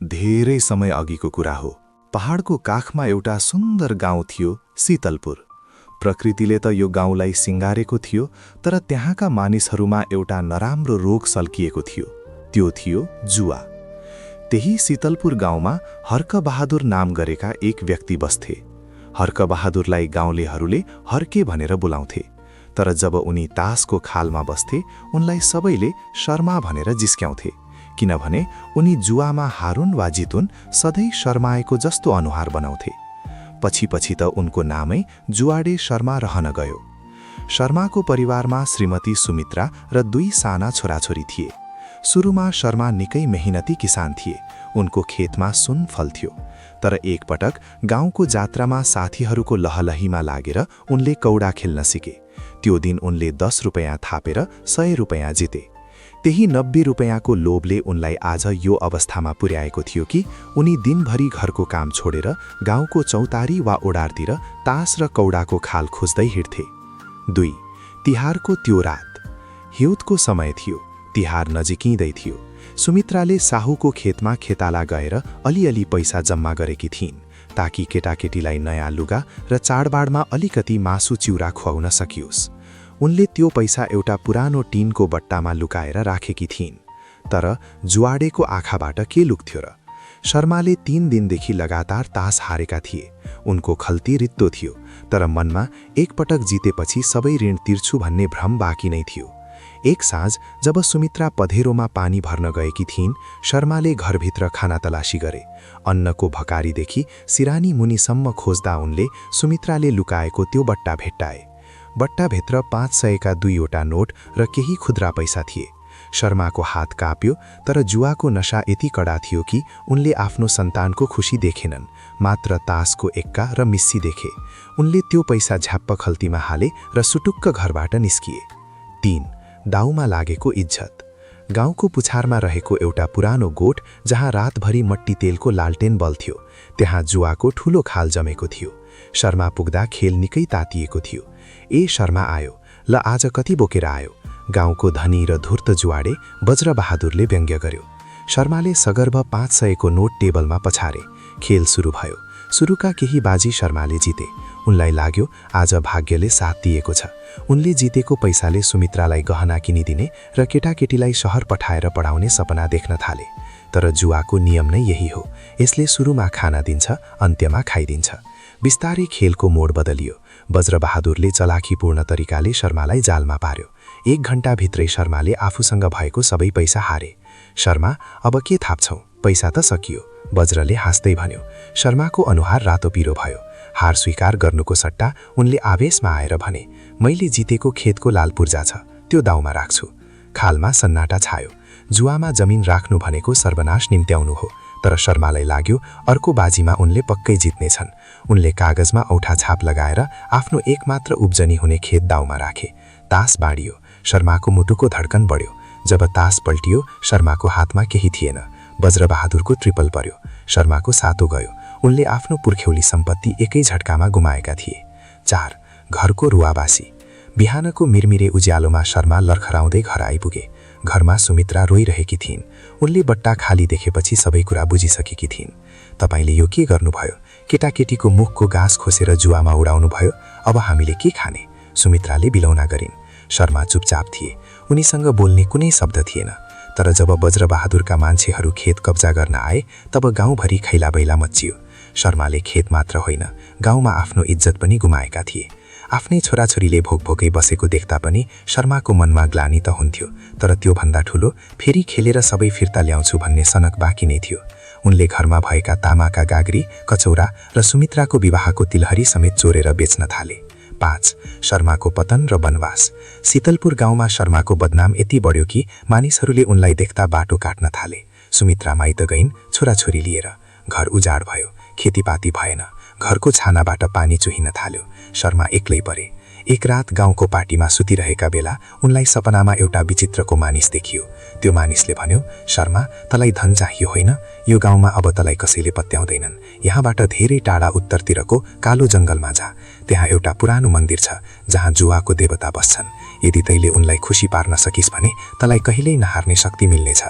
धेरै समय अघिको कुरा हो। पहाडको काखमा एउटा सुन्दर गाउँ थियो, शीतलपुर। प्रकृतिले त यो गाउँलाई सिंगारेको थियो, तर त्यहाँका मानिसहरूमा एउटा नराम्रो रोग सल्किएको थियो। त्यो थियो जुवा। त्यही शीतलपुर गाउँमा हर्कबहादुर नाम गरेका एक व्यक्ति बस्थे। हर्कबहादुरलाई गाउँलेहरूले हर्के भनेर बोलाउँथे। तर जब उनी तासको खालमा बस्थे, उनलाई सबैले शर्मा भनेर जिस्क्याउँथे, किनभने उनी जुवामा हारुन् वा जितुन् सधैँ शर्माएको जस्तो अनुहार बनाउँथे। पछि त उनको नामै जुवाडे शर्मा रहन गयो। शर्माको परिवारमा श्रीमती सुमित्रा र 2 साना छोराछोरी थिए। सुरुमा शर्मा निकै मेहनती किसान थिए। उनको खेतमा सुन फल्थ्यो। तर एकपटक गाउँको जात्रामा साथीहरूको लहलहीमा लागेर उनले कौडा खेल्न सिके। त्यो दिन उनले 10 रुपैयाँ थापेर 100 रुपैयाँ जिते। त्यही 90 रुपैयाँको लोभले उनलाई आज यो अवस्थामा पुर्याएको थियो कि उनी दिनभरि घरको काम छोडेर गाउँको चौतारी वा ओडारतिर तास र कौडाको खाल खोज्दै हिँड्थे। 2. तिहारको त्यो रात। हिउँदको समय थियो। तिहार नजिकिँदै थियो। सुमित्राले साहुको खेतमा खेताला गएर अलिअलि पैसा जम्मा गरेकी थिइन्, ताकि केटाकेटीलाई नयाँ लुगा र चाडबाडमा अलिकति मासु चिउरा खुवाउन सकियोस्। उनले त्यो पैसा एउटा पुरानो टिनको बट्टामा लुकाएर राखेकी थिइन्। तर जुवाडेको आँखाबाट के लुक्थ्यो र? शर्माले 3 दिनदेखि लगातार तास हारेका थिए। उनको खल्ती रित्तो थियो, तर मनमा एकपटक जितेपछि सबै ऋण तिर्छु भन्ने भ्रम बाँकी नै थियो। एक साँझ जब सुमित्रा पधेरोमा पानी भर्न गएकी थिइन्, शर्माले घरभित्र खाना तलासी गरे। अन्नको भकारीदेखि सिरानी मुनिसम्म खोज्दा उनले सुमित्राले लुकाएको त्यो बट्टा भेट्टाए। बट्टाभित्र 500 का 2वटा नोट र केही खुद्रा पैसा थिए। शर्माको हात काप्यो, तर जुवाको नशा यति कडा थियो कि उनले आफ्नो सन्तानको खुसी देखेनन्, मात्र तासको एक्का र मिस्सी देखे। उनले त्यो पैसा झ्याप्प खल्तीमा हाले र सुटुक्क घरबाट निस्किए। 3. दाउमा लागेको इज्जत। गाउँको पुछारमा रहेको एउटा पुरानो गोठ जहाँ रातभरि मट्टी तेलको लालटेन बल्थ्यो, त्यहाँ जुवाको ठूलो खाल जमेको थियो। शर्मा पुग्दा खेल निकै तातिएको थियो। ए शर्मा आयो, ल आज कति बोकेर आयो? गाउँको धनी र धूर्त जुवाडे वज्रबहादुरले व्यङ्ग्य गर्यो। शर्माले सगर्भ 500 को नोट टेबलमा पछारे। खेल सुरु भयो। सुरुका केही बाजी शर्माले जिते। उनलाई लाग्यो आज भाग्यले साथ दिएको छ। उनले जितेको पैसाले सुमित्रालाई गहना किनिदिने र केटाकेटीलाई शहर पठाएर पढाउने सपना देख्न थाले। तर जुवाको नियम नै यही हो, यसले सुरुमा खाना दिन्छ, अन्त्यमा खाइदिन्छ। बिस्तारै खेलको मोड बदलियो। वज्रबहादुरले चलाखीपूर्ण तरिकाले शर्मालाई जालमा पार्यो। 1 घण्टाभित्रै शर्माले आफूसँग भएको सबै पैसा हारे। शर्मा, अब के थाप्छौ? पैसा त सकियो, वज्रले हाँस्दै भन्यो। शर्माको अनुहार रातो पिरो भयो। हार स्वीकार गर्नुको सट्टा उनले आवेशमा आएर भने, मैले जितेको खेतको लाल पूर्जा छ, त्यो दाउमा राख्छु। खालमा सन्नाटा छायो। जुवामा जमिन राख्नु भनेको सर्वनाश निम्त्याउनु हो, तर शर्मालाई लाग्यो अर्को बाजीमा उनले पक्कै जित्नेछन्। उनले कागजमा औठा छाप लगाएर आफ्नो एकमात्र उब्जनी हुने खेत दाउमा राखे। तास बाँडियो। शर्माको मुटुको धड्कन बढ्यो। जब तास पल्टियो, शर्माको हातमा केही थिएन। वज्रबहादुरको ट्रिपल पर्यो। शर्माको सातो गयो। उनले आफ्नो पुर्ख्यौली सम्पत्ति एकै झट्कामा गुमाएका थिए। 4. घरको रुवाबासी। बिहानको मिरमिरे उज्यालोमा शर्मा लर्खराउँदै घर आइपुगे। घरमा सुमित्रा रोइरहेकी थिइन्। उनले बट्टा खाली देखेपछि सबै कुरा बुझिसकेकी थिइन्। तपाईले यो के गर्नुभयो? केटाकेटीको मुखको गाँस खोसेर जुवामा उडाउनु भयो। अब हामीले के खाने? सुमित्राले बिलौना गरिन्। शर्मा चुपचाप थिए। उनीसँग बोल्ने कुनै शब्द थिएन। तर जब वज्रबहादुरका मान्छेहरू खेत कब्जा गर्न आए, तब गाउँभरि खैलाबैला मच्चियो। शर्माले खेत मात्र होइन, गाउँमा आफ्नो इज्जत पनि गुमाएका थिए। आफ्नै छोराछोरीले भोकभोकै बसेको देख्दा पनि शर्माको मनमा ग्लानि त हुन्थ्यो, तर त्यो भन्दा ठुलो फेरि खेलेर सबै फिर्ता ल्याउँछु भन्ने सनक बाँकी नै थियो। उनले घरमा भएका तामाका गाग्री, कचौरा र सुमित्राको विवाहको तिलहरी समेत चोरेर बेच्न थाले। 5. शर्माको पतन र वनवास। शीतलपुर गाउँमा शर्माको बदनाम यति बढ्यो कि मानिसहरूले उनलाई देख्दा बाटो काट्न थाले। सुमित्रा माइत गइन् छोराछोरी लिएर। घर उजाड भयो। खेतीपाती भएन। घरको छानाबाट पानी चुहिन थाल्यो। शर्मा एक्लै परे। एक रात गाउँको पार्टीमा सुतिरहेका बेला उनलाई सपनामा एउटा विचित्रको मानिस देखियो। त्यो मानिसले भन्यो, शर्मा, तलाई धन चाहियो होइन? यो गाउँमा अब तलाई कसैले पत्याउँदैनन्। यहाँबाट धेरै टाढा उत्तरतिरको कालो जङ्गलमा जा। त्यहाँ एउटा पुरानो मन्दिर छ जहाँ जुवाको देवता बस्छन्। यदि तैले उनलाई खुसी पार्न सकिस् भने तलाई कहिल्यै नहार्ने शक्ति मिल्नेछ।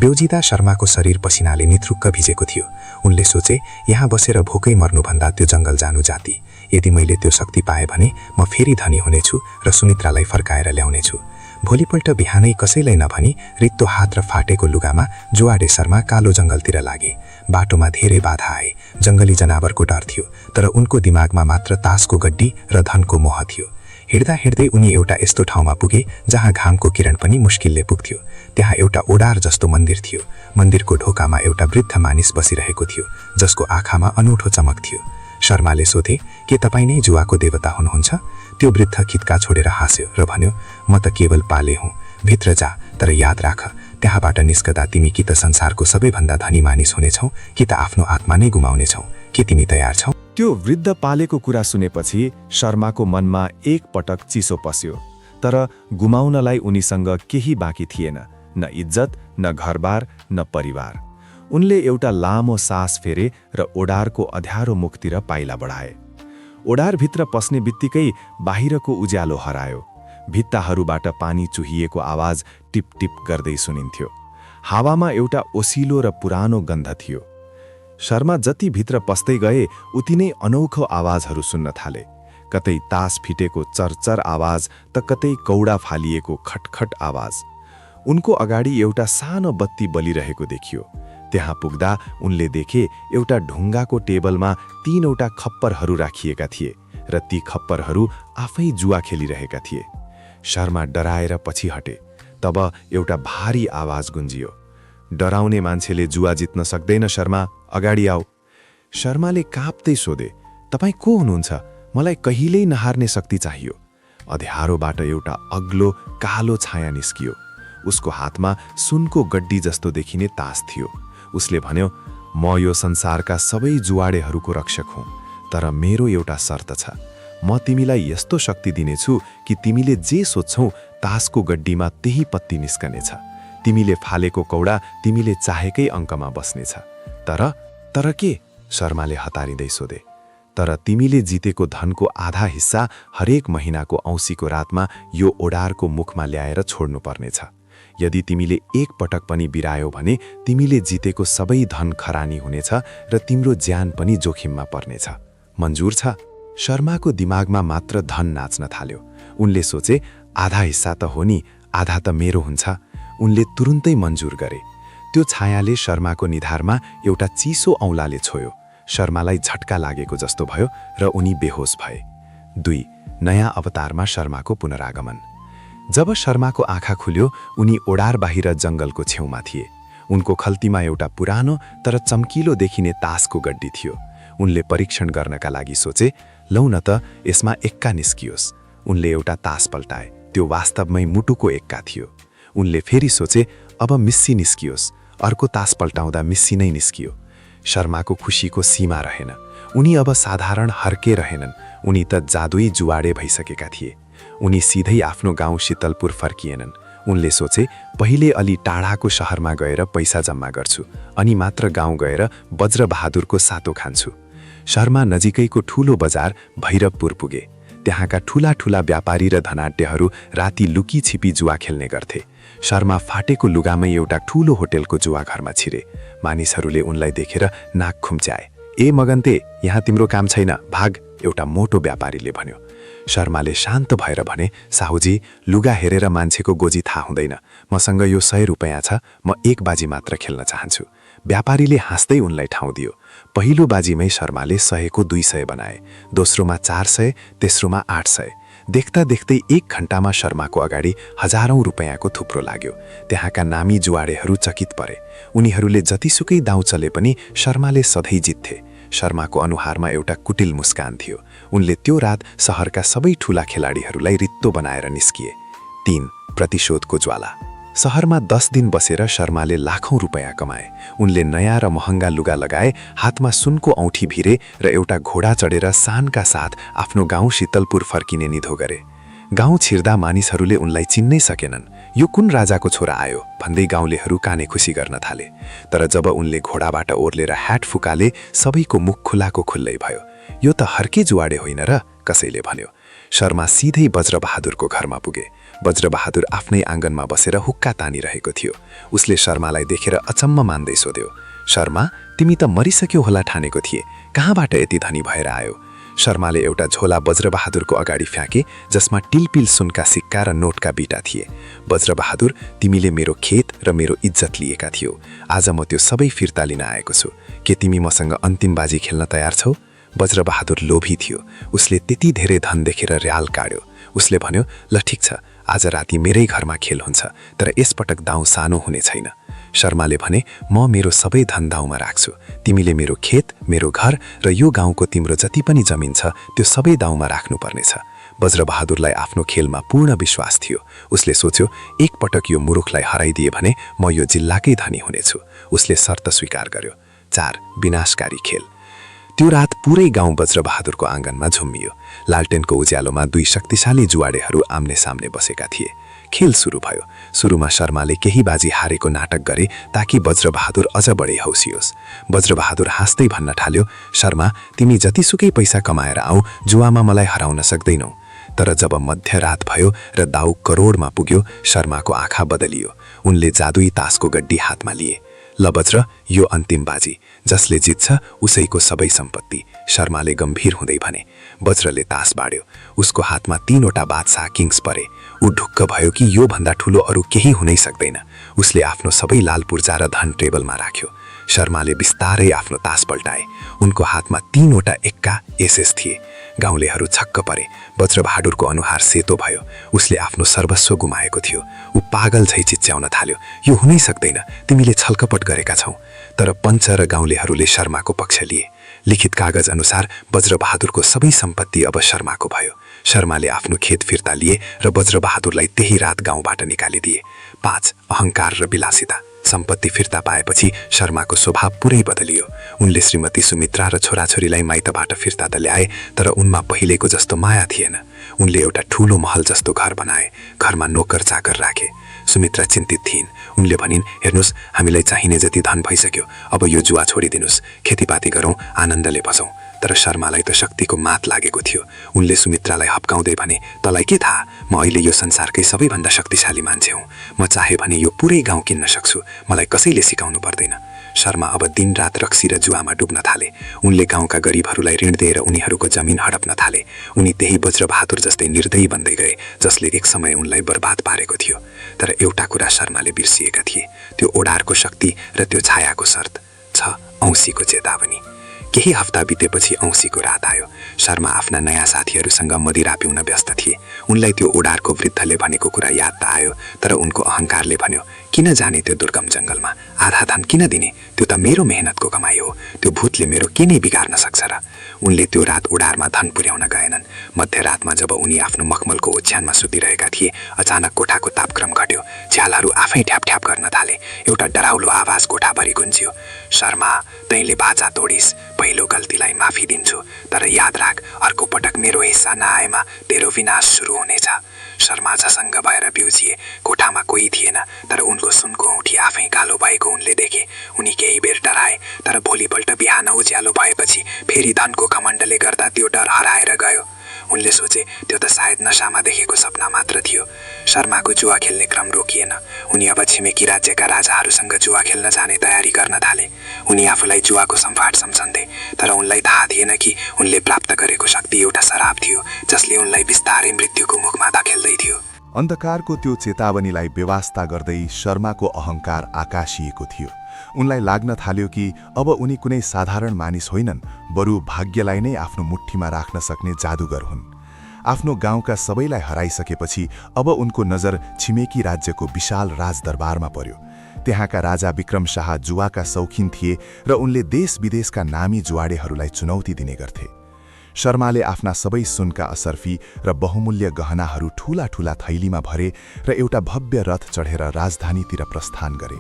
बेउजिदा शर्माको शरीर पसिनाले निथुक्क भिजेको थियो। उनले सोचे, यहाँ बसेर भोकै मर्नुभन्दा त्यो जङ्गल जानु जाति। यदि मैले त्यो शक्ति पाएँ भने म फेरि धनी हुनेछु र सुमित्रालाई फर्काएर ल्याउनेछु। भोलिपल्ट बिहानै कसैलाई नभनी रित्तो हात र फाटेको लुगामा जुवाडे शर्मा कालो जङ्गलतिर लागे। बाटोमा धेरै बाधा आए। जङ्गली जनावरको डर थियो, तर उनको दिमागमा मात्र तासको गड्डी र धनको मोह थियो। हिँड्दा हिँड्दै उनी एउटा यस्तो ठाउँमा पुगे जहाँ घामको किरण पनि मुस्किलले पुग्थ्यो। त्यहाँ एउटा ओडार जस्तो मन्दिर थियो। मन्दिरको ढोकामा एउटा वृद्ध मानिस बसिरहेको थियो, जसको आँखामा अनौठो चमक थियो। शर्माले सोधे, के तपाईँ नै जुवाको देवता हुनुहुन्छ? त्यो वृद्ध खित्का छोडेर हाँस्यो र भन्यो, म त केवल पाले हुँ। भित्र जा, तर याद राख, त्यहाँबाट निस्कदा तिमी कि त संसारको सबैभन्दा धनी मानिस हुनेछौ कि त आफ्नो आत्मा नै गुमाउनेछौ। के तिमी तयार छौ? त्यो वृद्ध पालेको कुरा सुनेपछि शर्माको मनमा एक पटक चिसो पस्यो। तर गुमाउनलाई उनीसँग केही बाँकी थिएन, न इज्जत, न घरबार, न परिवार। उनले एउटा लामो सास फेरे र ओडारको अध्यारो मुखतिर पाइला बढाए। ओडारभित्र पस्ने बित्तिकै बाहिरको उज्यालो हरायो। भित्ताहरूबाट पानी चुहिएको आवाज टिप टिप गर्दै सुनिन्थ्यो। हावामा एउटा ओसिलो र पुरानो गन्ध थियो। शर्मा जति भित्र पस्दै गए उति नै अनौठो आवाजहरू सुन्न थाले। कतै तास फिटेको चरचर आवाज त कतै कौडा फालिएको खटखट आवाज। उनको अगाडि एउटा सानो बत्ती बलिरहेको देखियो। त्यहाँ पुग्दा उनले देखे एउटा ढुङ्गाको टेबलमा 3वटा खप्परहरू राखिएका थिए र ती खप्परहरू आफै जुवा खेलिरहेका थिए। शर्मा डराएर पछि हटे। तब एउटा भारी आवाज गुन्जियो, डराउने मान्छेले जुवा जित्न सक्दैन शर्मा, अगाडि आऊ। शर्माले काँप्दै सोधे, तपाईँ को हुनुहुन्छ? मलाई कहिल्यै नहार्ने शक्ति चाहियो। अँध्यारोबाट एउटा अग्लो कालो छाया निस्कियो। उसको हातमा सुनको गड्डी जस्तो देखिने तास थियो। उसले भन्यो, म यो संसारका सबै जुवाडेहरूको रक्षक हुँ, तर मेरो एउटा शर्त छ। म तिमीलाई यस्तो शक्ति दिनेछु कि तिमीले जे सोध्छौ तासको गड्डीमा त्यही पत्ती निस्कनेछ। तिमीले फालेको कौडा तिमीले चाहेकै अङ्कमा बस्नेछ। तर के? शर्माले हतारिँदै सोधे। तर तिमीले जितेको धनको आधा हिस्सा हरेक महिनाको औँसीको रातमा यो ओडारको मुखमा ल्याएर छोड्नुपर्नेछ। यदि तिमीले एक पटक पनि बिरायो भने तिमीले जितेको सबै धन खरानी हुनेछ र तिम्रो ज्यान पनि जोखिममा पर्नेछ। मन्जुर छ? शर्माको दिमागमा मात्र धन नाच्न थाल्यो। उनले सोचे, आधा हिस्सा त हो नि, आधा त मेरो हुन्छ। उनले तुरुन्तै मन्जुर गरे। त्यो छायाले शर्माको निधारमा एउटा चिसो औँलाले छोयो। शर्मालाई झट्का लागेको जस्तो भयो र उनी बेहोस भए। 2. नयाँ अवतारमा शर्माको पुनरागमन। जब शर्माको आँखा खुल्यो, उनी ओडार बाहिर जङ्गलको छेउमा थिए। उनको खल्तीमा एउटा पुरानो तर चम्किलो देखिने तासको गड्डी थियो। उनले परीक्षण गर्नका लागि सोचे, लौ न त यसमा एक्का निस्कियोस्। उनले एउटा तास पल्टाए। त्यो वास्तवमै मुटुको एक्का थियो। उनले फेरि सोचे, अब मिस्सी निस्कियोस्। अर्को तास पल्टाउँदा मिस्सी नै निस्कियो। शर्माको खुसीको सीमा रहेन। उनी अब साधारण हर्के रहेनन्, उनी त जादुई जुवाडे भइसकेका थिए। उनी सिधै आफ्नो गाउँ शीतलपुर फर्किएनन्। उनले सोचे, पहिले अलि टाढाको शहरमा गएर पैसा जम्मा गर्छु, अनि मात्र गाउँ गएर वज्रबहादुरको सातो खान्छु। शर्मा नजिकैको ठूलो बजार भैरवपुर पुगे। त्यहाँका ठूला ठूला व्यापारी र धनाढ्यहरू राति लुकी छिपी जुवा खेल्ने गर्थे। शर्मा फाटेको लुगामै एउटा ठूलो होटेलको जुवा घरमा छिरे। मानिसहरूले उनलाई देखेर नाक खुम्च्याए। ए मगन्ते, यहाँ तिम्रो काम छैन, भाग, एउटा मोटो व्यापारीले भन्यो। शर्माले शान्त भएर भने, साहुजी, लुगा हेरेर मान्छेको गोजी थाहा हुँदैन। मसँग यो 100 रुपैयाँ छ, म एक बाजी मात्र खेल्न चाहन्छु। व्यापारीले हाँस्दै उनलाई ठाउँ दियो। पहिलो बाजीमै शर्माले 100 को 200 बनाए, दोस्रोमा 400, तेस्रोमा 800। देख्दा देख्दै 1 घण्टामा शर्माको अगाडि हजारौं रुपैयाँको थुप्रो लाग्यो। त्यहाँका नामी जुवाडेहरू चकित परे। उनीहरूले जतिसुकै दाउ चले पनि शर्माले सधैँ जित्थे। शर्माको अनुहारमा एउटा कुटिल मुस्कान थियो। उनले त्यो रात शहरका सबै ठूला खेलाडीहरूलाई रित्तो बनाएर निस्किए। 3. प्रतिशोधको ज्वाला। शहरमा 10 दिन बसेर शर्माले लाखौं रुपैयाँ कमाए। उनले नयाँ र महँगा लुगा लगाए, हातमा सुनको औँठी भिरे र एउटा घोडा चढेर शानका साथ आफ्नो गाउँ शीतलपुर फर्किने निधो गरे। गाउँ छिर्दा मानिसहरूले उनलाई चिन्नै सकेनन्। यो कुन राजाको छोरा आयो भन्दै गाउँलेहरू काने खुसी गर्न थाले। तर जब उनले घोडाबाट ओर्लेर ह्याट फुकाले, सबैको मुख खुलाको खुल्लै भयो। यो त हर्के जुवाडे होइन र, कसैले भन्यो। शर्मा सिधै वज्रबहादुरको घरमा पुगे। वज्रबहादुर आफ्नै आँगनमा बसेर हुक्का तानिरहेको थियो। उसले शर्मालाई देखेर अचम्म मान्दै सोध्यो, शर्मा, तिमी त मरिसक्यो होला ठानेको थिए, कहाँबाट यति धनी भएर आयो? शर्माले एउटा झोला वज्रबहादुरको अगाडि फ्याँके, जसमा टिलपिल सुनका सिक्का र नोटका बिटा थिए। वज्रबहादुर, तिमीले मेरो खेत र मेरो इज्जत लिएका थियौ। आज म त्यो सबै फिर्ता लिन आएको छु। के तिमी मसँग अन्तिम बाजी खेल्न तयार छौ? वज्रबहादुर लोभी थियो। उसले त्यति धेरै धन देखेर र्याल काड्यो। उसले भन्यो, ल ठिक छ, आज राति मेरै घरमा खेल हुन्छ, तर यसपटक दाउ सानो हुने छैन। शर्माले भने, म मेरो सबै धन दाउमा राख्छु। तिमीले मेरो खेत, मेरो घर र यो गाउँको तिम्रो जति पनि जमिन छ त्यो सबै दाउमा राख्नुपर्नेछ। वज्रबहादुरलाई आफ्नो खेलमा पूर्ण विश्वास थियो। उसले सोच्यो, एकपटक यो मुरुखलाई हराइदिए भने म यो जिल्लाकै धनी हुनेछु। उसले शर्त स्वीकार गर्यो। 4. विनाशकारी खेल। त्यो रात पुरै गाउँ वज्रबहादुरको आँगनमा झुम्मियो। लालटेनको उज्यालोमा दुई शक्तिशाली जुवाडेहरू आम्ने सामने बसेका थिए। खेल सुरु भयो। सुरुमा शर्माले केही बाजी हारेको नाटक गरे ताकि वज्रबहादुर अझ बढी हौसियोस्। वज्रबहादुर हाँस्दै भन्न थाल्यो, शर्मा, तिमी जतिसुकै पैसा कमाएर आऊ, जुवामा मलाई हराउन सक्दैनौ। तर जब मध्यरात भयो र दाउ करोडमा पुग्यो, शर्माको आँखा बदलियो। उनले जादुई तासको गड्डी हातमा लिए। ल वज्र, यो अन्तिम बाजी, जसले जित्छ उसैको सबै सम्पत्ति, शर्माले गम्भीर हुँदै भने। वज्रले तास बाड्यो। उसको हातमा 3वटा बादशाह किङ्स परे। ऊ ढुक्क भयो कि यो भन्दा ठुलो अरू केही हुनै सक्दैन। उसले आफ्नो सबै लाल पूर्जा र धन टेबलमा राख्यो। शर्माले बिस्तारै आफ्नो तास पल्टाए। उनको हातमा 3वटा एक्का एसेस थिए। गाउँलेहरू छक्क परे। वज्रबहादुरको अनुहार सेतो भयो। उसले आफ्नो सर्वस्व गुमाएको थियो। ऊ पागल झै चिच्याउन थाल्यो, यो हुनै सक्दैन, तिमीले छलकपट गरेका छौ। तर पञ्च र गाउँलेहरूले शर्माको पक्ष लिए। लिखित कागज अनुसार वज्रबहादुरको सबै सम्पत्ति अब शर्माको भयो। शर्माले आफ्नो खेत फिर्ता लिए र वज्रबहादुरलाई त्यही रात गाउँबाट निकालिदिए। 5. अहङ्कार र विलासिता। सम्पत्ति फिर्ता पाएपछि शर्माको स्वभाव पुरै बदलियो। उनले श्रीमती सुमित्रा र छोराछोरीलाई माइतबाट फिर्ता त ल्याए, तर उनमा पहिलेको जस्तो माया थिएन। उनले एउटा ठूलो महल जस्तो घर बनाए। घरमा नोकर चाकर राखे। सुमित्रा चिन्तित थिइन्। उनले भनिन्, हेर्नुस्, हामीलाई चाहिने जति धन भइसक्यो, अब यो जुवा छोडिदिनुस्, खेतीपाती गरौँ, आनन्दले बसौँ। तर शर्मालाई त शक्तिको मात लागेको थियो। उनले सुमित्रालाई हप्काउँदै भने, तँलाई के थाहा, म अहिले यो संसारकै सबैभन्दा शक्तिशाली मान्छे हुँ। म चाहे भने यो पुरै गाउँ किन्न सक्छु, मलाई कसैले सिकाउनु पर्दैन। शर्मा अब दिनरात रक्सी र जुवामा डुब्न थाले। उनले गाउँका गरिबहरूलाई ऋण दिएर उनीहरूको जमिन हडप्न थाले। उनी त्यही वज्रबहादुर जस्तै निर्दयी बन्दै गए, जसले एक समय उनलाई बर्बाद पारेको थियो। तर एउटा कुरा शर्माले बिर्सिएका थिए, त्यो ओडारको शक्ति र त्यो छायाको शर्त छ, औँसीको चेतावनी। केही हफ्ता बितेपछि औँसीको रात आयो। शर्मा आफ्ना नयाँ साथीहरूसँग मदिरा पिउन व्यस्त थिए। उनलाई त्यो ओडारको वृद्धले भनेको कुरा याद त आयो, तर उनको अहङ्कारले भन्यो, किन जाने त्यो दुर्गम जङ्गलमा, आधा धन किन दिने, त्यो त मेरो मेहनतको कमाई हो, त्यो भूतले मेरो के नै बिगार्न सक्छ र। उनले त्यो रात ओडारमा धन पुर्याउन गएनन्। मध्यरातमा जब उनी आफ्नो मखमलको ओछ्यानमा सुतिरहेका थिए, अचानक कोठाको तापक्रम घट्यो। झ्यालहरू आफै ठ्याप ठ्याप गर्न थाले। एउटा डराउलो आवाज कोठाभरि गुन्जियो, शर्मा, तैँले बाजा तोडिस्, पहिलो गल्तीलाई माफी दिन्छु, तर याद राख, अर्को पटक मेरो हिस्सा नआएमा तेरो विनाश सुरु हुनेछ। शर्मा झसङ्ग भएर बिउजिए। कोठामा कोही थिएन, तर उनको सुनको औँठी आफै कालो भएको उनले देखे। उनी केही बेर डराए, तर भोलिपल्ट बिहान उज्यालो भएपछि फेरि धनको घमण्डले गर्दा त्यो डर हराएर गयो। उनले सोचे, त्यो त सायद नशामा देखेको सपना मात्र थियो। शर्माको जुवा खेल्ने क्रम रोकिएन। उनी अब छिमेकी राज्यका राजाहरूसँग जुवा खेल्न जाने तयारी गर्न थाले। उनी आफूलाई जुवाको सम्फाट सम्झन्थे, तर उनलाई थाहा थिएन कि उनले प्राप्त गरेको शक्ति एउटा शराब थियो, जसले उनलाई बिस्तारै मृत्युको मुखमा धकेल्दै थियो। अन्धकारको त्यो चेतावनीलाई बेवास्ता गर्दै शर्माको अहङ्कार आकाशिएको थियो। उनलाई लाग्न थाल्यो कि अब उनी कुनै साधारण मानिस होइनन्, बरु भाग्यलाई नै आफ्नो मुठ्ठीमा राख्न सक्ने जादुगर हुन्। आफ्नो गाउँका सबैलाई हराइसकेपछि अब उनको नजर छिमेकी राज्यको विशाल राजदरबारमा पर्यो। त्यहाँका राजा विक्रम शाह जुवाका शौखिन थिए र उनले देश-विदेशका नामी जुवाडेहरूलाई चुनौती दिने गर्थे। शर्माले आफ्ना सबै सुनका असर्फी र बहुमूल्य गहनाहरू ठूला ठूला थैलीमा भरे र एउटा भव्य रथ चढेर राजधानीतिर प्रस्थान गरे।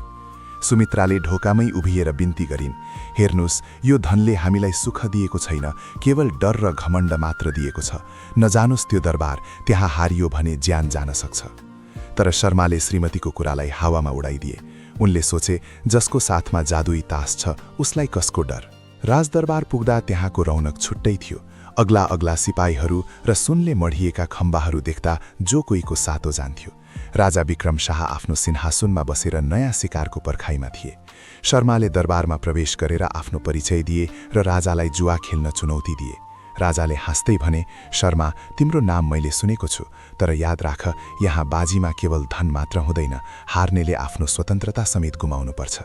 सुमित्राले ढोकामै उभिएर बिन्ती गरिन्, हेर्नुस्, यो धनले हामीलाई सुख दिएको छैन, केवल डर र घमण्ड मात्र दिएको छ। नजानुस् त्यो दरबार, त्यहाँ हारियो भने ज्यान जान सक्छ। तर शर्माले श्रीमतीको कुरालाई हावामा उडाइदिए। उनले सोचे, जसको साथमा जादुई तास छ उसलाई कसको डर। राजदरबार पुग्दा त्यहाँको रौनक छुट्टै थियो। अग्ला अग्ला सिपाहीहरू र सुनले मढिएका खम्बाहरू देख्दा जो कोहीको सातो जान्थ्यो। राजा विक्रम शाह आफ्नो सिंहासनमा बसेर नयाँ शिकारको पर्खाइमा थिए। शर्माले दरबारमा प्रवेश गरेर आफ्नो परिचय दिए र राजालाई जुवा खेल्न चुनौती दिए। राजाले हाँस्दै भने, शर्मा, तिम्रो नाम मैले सुनेको छु, तर याद राख, यहाँ बाजीमा केवल धन मात्र हुँदैन, हार्नेले आफ्नो स्वतन्त्रता समेत गुमाउनुपर्छ।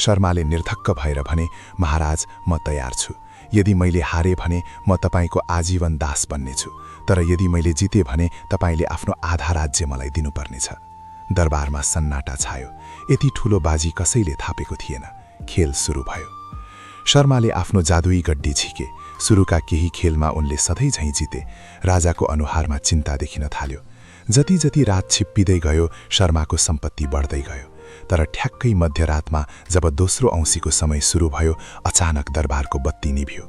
शर्माले निर्धक्क भएर भने, महाराज, म तयार छु। यदि मैले हारे भने म तपाईको आजीवन दास बन्नेछु, तर यदि मैले जिते भने तपाईले आफ्नो आधा राज्य मलाई दिनुपर्नेछ। दरबारमा सन्नाटा छायो। यति ठूलो बाजी कसैले थापेको थिएन। खेल सुरु भयो। शर्माले आफ्नो जादुई गड्डी झिके। सुरुका केही खेलमा उनले सधैँ झैँ जिते। राजाको अनुहारमा चिन्ता देखिन थाल्यो। जति जति रात छिप्पिँदै गयो, शर्माको सम्पत्ति बढ्दै गयो। तर ठ्याक्कै मध्यरातमा जब दोस्रो औँसीको समय सुरु भयो, अचानक दरबारको बत्ती निभ्यो।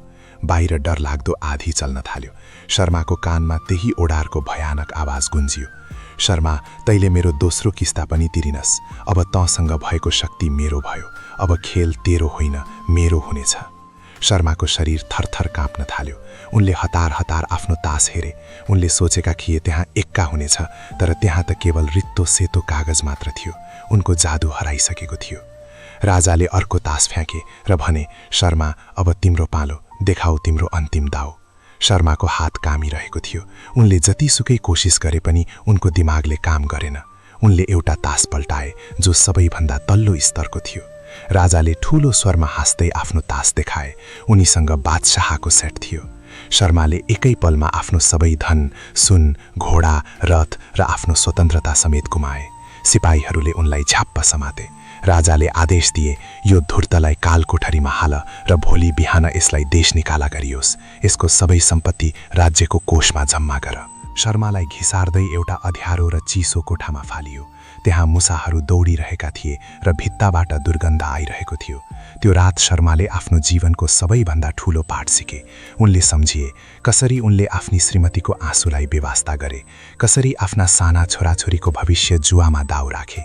बाहिर डरलाग्दो आधी चल्न थाल्यो। शर्माको कानमा त्यही ओडारको भयानक आवाज गुन्जियो। शर्मा, तैले मेरो दोस्रो किस्ता पनि तिरिनस्। अब तँसँग भएको शक्ति मेरो भयो। अब खेल तेरो होइन, मेरो हुनेछ। शर्माको शरीर थरथर काँप्न थाल्यो। उनले हतार हतार आफ्नो तास हेरे। उनले सोचेका थिए त्यहाँ एक्का हुनेछ, तर त्यहाँ त केवल रित्तो सेतो कागज मात्र थियो। उनको जादु हराइसकेको थियो। राजाले अर्को तास फ्याँके र भने, शर्मा, अब तिम्रो पालो, देखाऊ तिम्रो अन्तिम दाउ। शर्माको हात कामिरहेको थियो। उनले जतिसुकै कोसिस गरे पनि उनको दिमागले काम गरेन। उनले एउटा तास पल्टाए जो सबैभन्दा तल्लो स्तरको थियो। राजाले ठूलो स्वरमा हाँस्दै आफ्नो तास देखाए। उनीसँग बादशाहको सेट थियो। शर्माले एकै पलमा आफ्नो सबै धन, सुन, घोडा, रथ र आफ्नो स्वतन्त्रता समेत गुमाए। सिपाहीहरूले उनलाई झ्याप्प समाते। राजाले आदेश दिए, यो धूर्तलाई कालकोठरीमा हाल र भोलि बिहान यसलाई देश निकाला गरियोस्। यसको सबै सम्पत्ति राज्यको कोषमा जम्मा गर। शर्मालाई घिसार्दै एउटा अँध्यारो र चिसो कोठामा फालियो। त्यहाँ मुसाहरू दौडिरहेका थिए र भित्ताबाट दुर्गन्ध आइरहेको थियो। त्यो रात शर्माले आफ्नो जीवनको सबैभन्दा ठूलो पाठ सिके। उनले सम्झिए कसरी उनले आफ्नी श्रीमतीको आँसुलाई बेवास्ता गरे, कसरी आफ्ना साना छोराछोरीको भविष्य जुवामा दाउ राखे।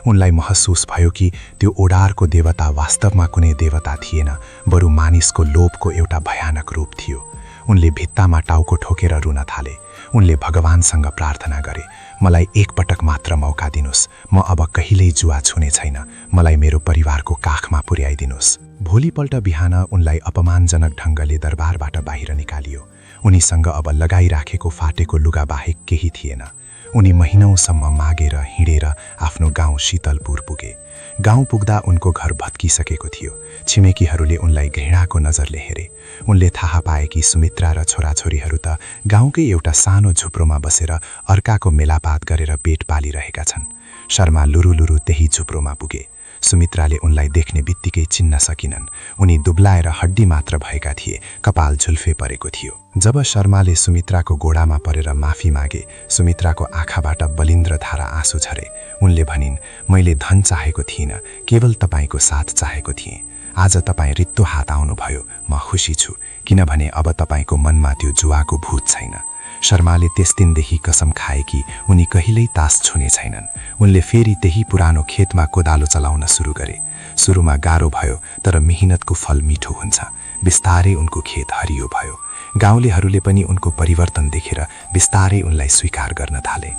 उनलाई महसुस भयो कि त्यो ओडारको देवता वास्तवमा कुनै देवता थिएन, बरु मानिसको लोभको एउटा भयानक रूप थियो। उनले भित्तामा टाउको ठोकेर रुन थाले। उनले भगवानसँग प्रार्थना गरे, मलाई एक पटक मात्र मौका दिनुस्। म अब कहिल्यै जुवा छुने छैन। मलाई मेरो परिवारको काखमा पुर्याइदिनुस्। भोलिपल्ट बिहान उनलाई अपमानजनक ढङ्गले दरबारबाट बाहिर निकालियो। उनीसँग अब लगाइराखेको फाटेको लुगा बाहेक केही थिएन। उनी महिनौसम्म मागेर हिँडेर आफ्नो गाउँ शीतलपुर पुगे। गाउँ पुग्दा उनको घर भत्किसकेको थियो। छिमेकीहरूले उनलाई घृणाको नजरले हेरे। उनले थाहा पाए कि सुमित्रा र छोराछोरीहरू त गाउँकै एउटा सानो झुप्रोमा बसेर अर्काको मेलापात गरेर पेट पालिरहेका छन्। शर्मा लुरुलुरु त्यही झुप्रोमा पुगे। सुमित्राले उनलाई देख्ने बित्तिकै चिन्न सकिनन्। उनी दुब्लाएर हड्डी मात्र भएका थिए, कपाल झुल्फे परेको थियो। जब शर्माले सुमित्राको गोडामा परेर माफी मागे, सुमित्राको आँखाबाट बलिन्द्र धारा आँसु झरे। उनले भनिन्, मैले धन चाहेको थिइनँ, केवल तपाईको साथ चाहेको थिएँ। आज तपाईँ रित्तो हात आउनुभयो, म खुसी छु, किनभने अब तपाईको मनमा त्यो जुवाको भूत छैन। शर्माले त्यस दिनदेखि कसम खाए कि उनी कहिल्यै तास छुने छैनन्। उनले फेरि त्यही पुरानो खेतमा कोदालो चलाउन सुरु गरे। सुरुमा गाह्रो भयो, तर मेहनतको फल मिठो हुन्छ। बिस्तारै उनको खेत हरियो भयो। गाउँलेहरूले पनि उनको परिवर्तन देखेर बिस्तारै उनलाई स्वीकार गर्न थाले।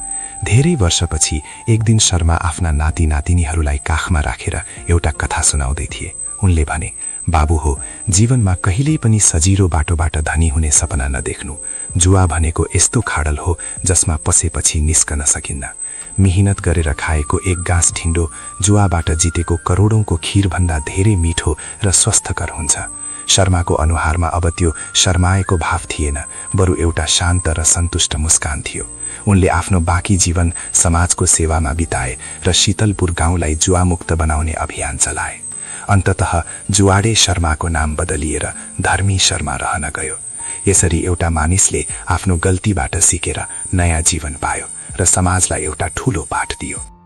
धेरै वर्षपछि एक दिन शर्मा आफ्ना नाति नातिनीहरूलाई काखमा राखेर एउटा कथा सुनाउँदै थिए। उनले भने, बाबु हो, जीवनमा कहिल्यै पनि सजिलो बाटोबाट धनी हुने सपना नदेख्नु। जुवा भनेको यस्तो खाडल हो जसमा पसेपछि निस्कन सकिन्न। मेहनत गरेर खाएको एक गाँस ठिन्डो जुवाबाट जितेको करोडौंको खीरभन्दा धेरै मिठो र स्वस्थकर हुन्छ। शर्माको अनुहारमा अब त्यो शर्माएको भाव थिएन, बरु एउटा शान्त र सन्तुष्ट मुस्कान थियो। उनले आफ्नो बाँकी जीवन समाजको सेवामा बिताए र शीतलपुर गाउँलाई जुवामुक्त बनाउने अभियान चलाए। अन्ततः जुवाडे शर्माको नाम बदलिएर धर्मी शर्मा रहन गयो। यसरी एउटा मानिसले आफ्नो गल्तीबाट सिकेर नयाँ जीवन पायो र समाजलाई एउटा ठूलो पाठ दियो।